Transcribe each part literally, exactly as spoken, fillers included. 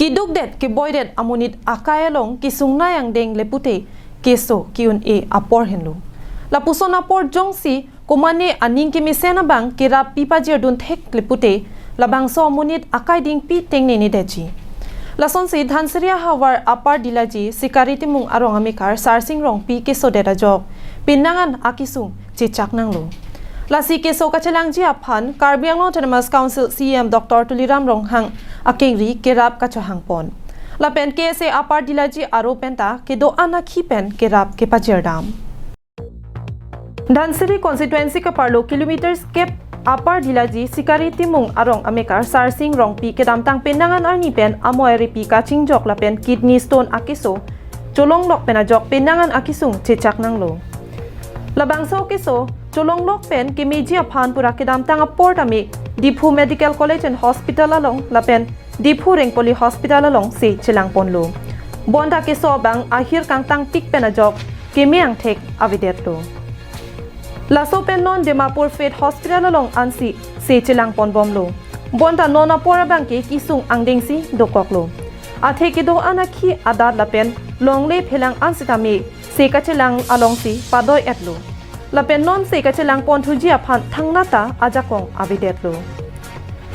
Keduk det keboi det amonit akai along kesung nai angdeng le pute keso ke-un-e apor henlo. Lapuson apor jongsi komane aning kemesen abang kerap pi pajirdun thek le pute labangso amonit akai dingpi tengnene detji. Lasonsi Dhansiri ahavar Upper Dilaji Sikari Timung arong amekar Sarsing Rongpi kesodet ajok penang an akesung chechak nanglo. Lasi keso kachelangji aphan Karbi Anglong Autonomous Council C E M Doctor Tuliram Ronghang akengri kerap kachohangpon. Lapen K S A Upper Dilaji aro penta kedo-an akhi pen kerap kepajirdam. Dhansiri constituency kaparlo kilometers kep Upper Dilaji Sikari Timung arong amekar Sarsing Rongpi kedamtang penang an arni pen amoi aripi kachingjok lapen kidney stone akeso cholonglok pen ajok penang an akesung chechak nanglo. Labangso keso cholonglok pen kemeji aphan pura kedamtang apor tame Diphu Medical College and Hospital along lapen Diphu Rengpoli Hospital alongsi chelangponlo. Bonta keso abang ahir kangtangpik pen ajok keme angthek avedetlo. Laso pen non Dimapur Faith Hospital along ansi se chelangponbomlo. Bonta non apor abangke kesung angdengsi dokoklo. Athe kedo-an akhi adat lapen longle phelang an sitame se kachelang alongsi padoi-etlo. Lapen non se kachelangponthuji aphan thangnat ta ajakong avedetlo.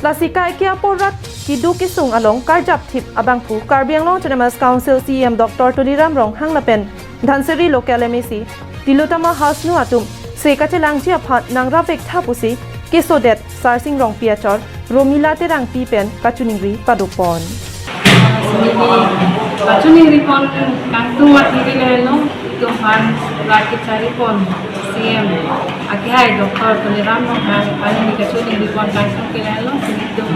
Lasi kaike apor rat keduk kesung along karjapthip abangphu Karbi Anglong Autonomous Council C E M Doctor Tuliram Ronghang lapen Dhansiri local M A C Tilotama Hasnu atum se kachelangji aphan nangrap vektha pusi kesodet Sarsing Rongpi achor Romila Terangpi pen kachiningri padopon. Sini kachiningri pon kangtung athiri lelo, itum aphan rat kecharipon C E M akehai Doctor Tuliram Ronghang aphan neli kachiningri pon kangtung ke lelo, sini itum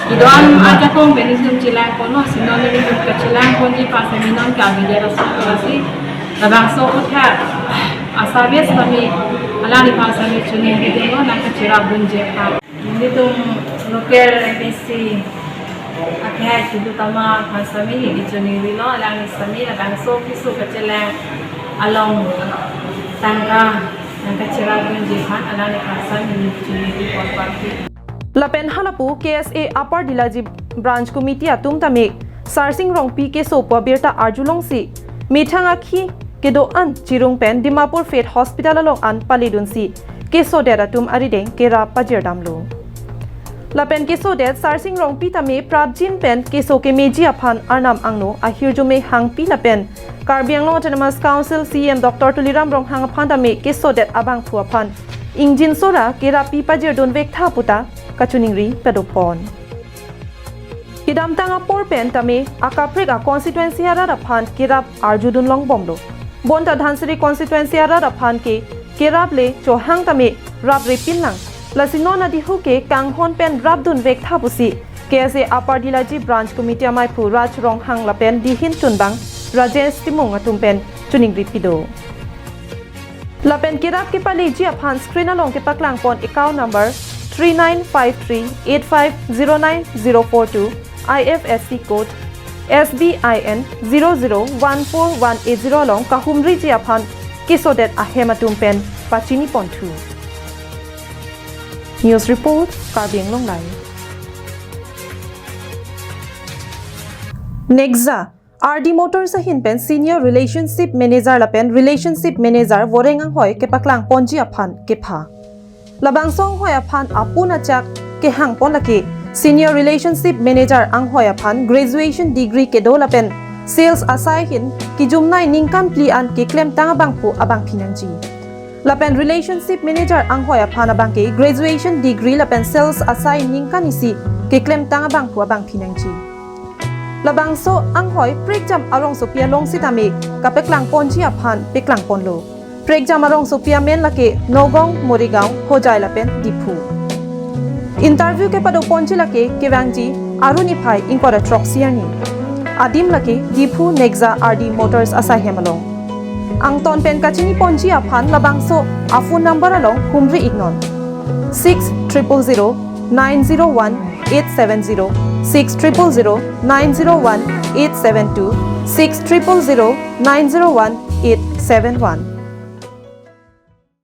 kedo-an ajakong pen itum chelangponlo, sino neli itum kachelangponji aphan seminar ke abidia rasu kurasi, labangso kotha asabes kami alangli aphan sami chiningri dunlo, nangkachirapdunji aphan. Nelitum local M A C akehai Tilotama aphan sami neli chiningrilo, alangli sami labangso keso kachelang along tangka nangkachirapdunji aphan alangli aphan sami neli chiningri pon parti. Lapen halapu K S A Upper Dilaji Branch Committee atum tame Sarsing Rongpi keso pu abirta arjulongsi methang akhi kedo-an chirung pen Dimapur Faith Hospital along an paledunsi kesodet atum arideng kerap pajirdamlo. Lapen kesodet Sarsing Rongpi tame prapjin pen keso kemeji aphan Arnam angno ahirjume hangpi lapen Karbi Anglong Autonomous Council C E M Doctor Tuliram Ronghang aphan tame kesodet abangphu aphan ingjinso ra kerap pi pajirdun vektha puta kachiningri padopon. Kedamtang apor pen tame akaprek a constituency arat aphan kerap arjudun longbomlo. Bonta Dhansiri constituency arat aphan ke kerap le chohang tame raprepin lang. Lasi non adihu ke kanghon pen rapdun vektha pusi K S A Upper Dilaji Branch Committee amaiphu Raj Ronghang lapen dihin chunbang Rajesh Timung atum pen chiningri pido. Lapen kerap kepaleji aphan screen along kepaklangpon account number three nine five three eight five zero nine zero four two, I F S C code S B I N zero zero one four one eight zero along kahumriji aphan kesodet ahem atum pen pachiniponthu. News report, Karbi Anglong Live. Nexa, R D Motors ahin pen Senior Relationship Manager lapen Relationship Manager voreng anghoi kepaklangponji aphan kepha. Labangso anghoi aphan apun achak kehangpon lake Senior Relationship Manager anghoi aphan graduation degree kedo lapen sales asai ahin kejumnei ningkan phli an keklemtang abangphu abangphi nangji. Lapen Relationship Manager anghoi aphan abangke graduation degree lapen sales asai ningkan isi keklemtang abangphu abangphi nangji. Labangso anghoi prekjam arongsopi along sitame kapeklangponji aphan peklangponlo. Prekjam arongsopi amen lake Nagaon, Morigaon, Hojai lapen Diphu. Interview kepadoponji lake kevangji Arni phai ingkoi ra throksi arni. Adim lake Diphu Nexa R D Motors asaihem along. Angton pen kachiniponji aphan labangso aphone number along humri iknon. Six triple zero nine zero one eight seven zero, six triple zero nine zero one eight seven two, six triple zero nine zero one eight seven one.